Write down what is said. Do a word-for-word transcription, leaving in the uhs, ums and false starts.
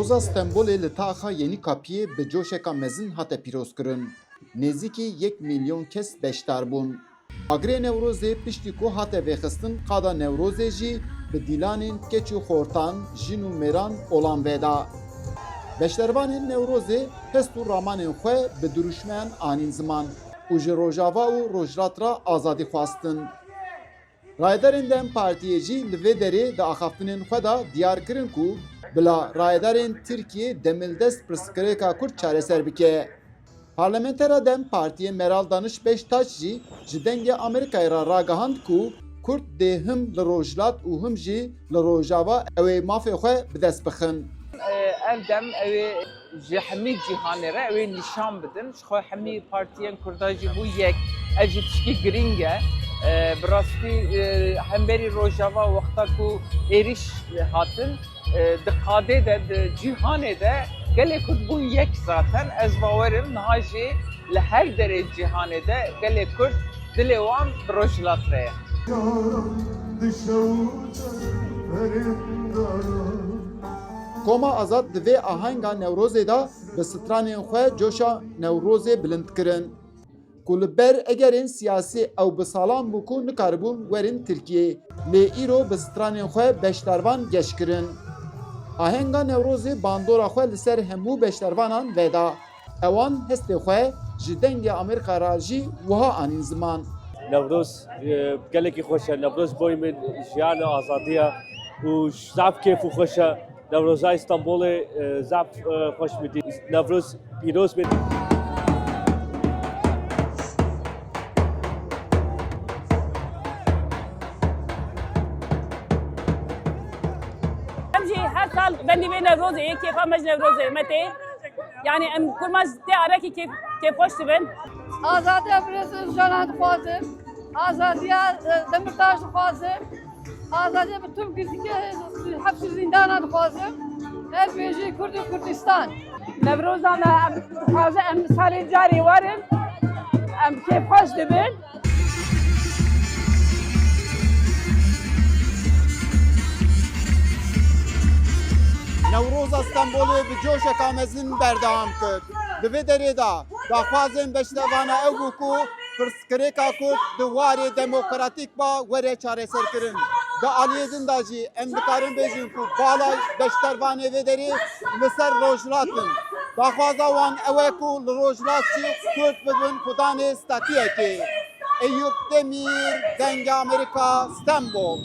Newroza Stenbolê li taxa Yenîkapiyê bi coşeka mezin hate pîrozkirin. Nêzîkî yek milyon kes beşdar bûn. Agirê Newrozê piştî ku hate vêxistin, qada Newrozê jî bi dîlanên keç û xortan, jin û mêran olan veda. Beşdarvanên Newrozê hest û ramanên xwe bi dirûşmeyan anîn ziman û ji Rojava û Rojhilat re azadî xwestin. Rayedarên DEM Partiyê jî li vê derê di axaftinên xwe de diyar kirin ku bila rayedarên Tirkiyê demildest pirsgirêka Kurd çareser bike. Parlamentera DEM Partiyê Meral Daniş Beştaş jî ji Dengê Amerîkayê re ragihand ku Kurd dê him li Rojhilat û him jî li Rojava ew ê mafê xwe bi dest bixin. Ev dem ew ê ji hemî cîhanê re ew ê nîşan bidin. Ji xwe hemî partiyên Kurda jî bû yek. Ev jî tişkî girîng e. Bi rastî hemberî Rojava wexta ku êrîş hatin, di qadê de, di cîhanê de gelê Kurd bûn yek zaten. Ez bawer im niha jî li her derê cîhanê de gelê Kurd dilê wan bi Rojhilat re ye. Koma Azad di vê ahenga Newrozê de bi stranên xwe coşa Newrozê bilind kirin. Ku li ber egerên siyasî ew bi salan bû ku nikaribûn werin Tirkiyê, lê îro bi stranên xwe beşdarvan geş kirin. Ahenga Newrozê bandora xwe li ser hemû beşdarvanan veda. Ewan hestê xwe ji Dengê Amerîka re jî wiha anîn ziman. Newroz e, gelekî xweş e. Newroz boyê min jiyan e, azadî ye û zaf kêf û xweş e. Newroza Îstanbulê e, zaf e, xweş min dî. Newroz pîroz bê. Em jî her sal bendî vê Newrozê yê, kêfa me ji Newrozê me tê. Yanî em kurmaş tê arekî kêf, kêfxweş dibin. Azadiya Birêz Ocalan dixwazim. Azadiya e, Demirtaş dixwazim. Azadiya bi tüm gizlîkê hepsî zîndana dixwazim. Ev bêjî Kurd û Kurdistan. Newroza me em dixwaze em salê carê werin. Em kêfxweş dibin. Newroza Stenbolê bi coşeka mezin berdewam kir. Di vê derê de daxwazên beşdevana ew bû ku pirsgirêka Kurd di warê demokratîk ba were çareserkirin. Di aliyê din de jî em dikarin bêjin ku bala beşdervanê vê derê li ser Rojhilat in. Daxwaza wan ew e ku li Rojhilat jî Kurd bibin xudanê statuyekê. Eyûp Demîr, Dengê Amerîka, Stenbol.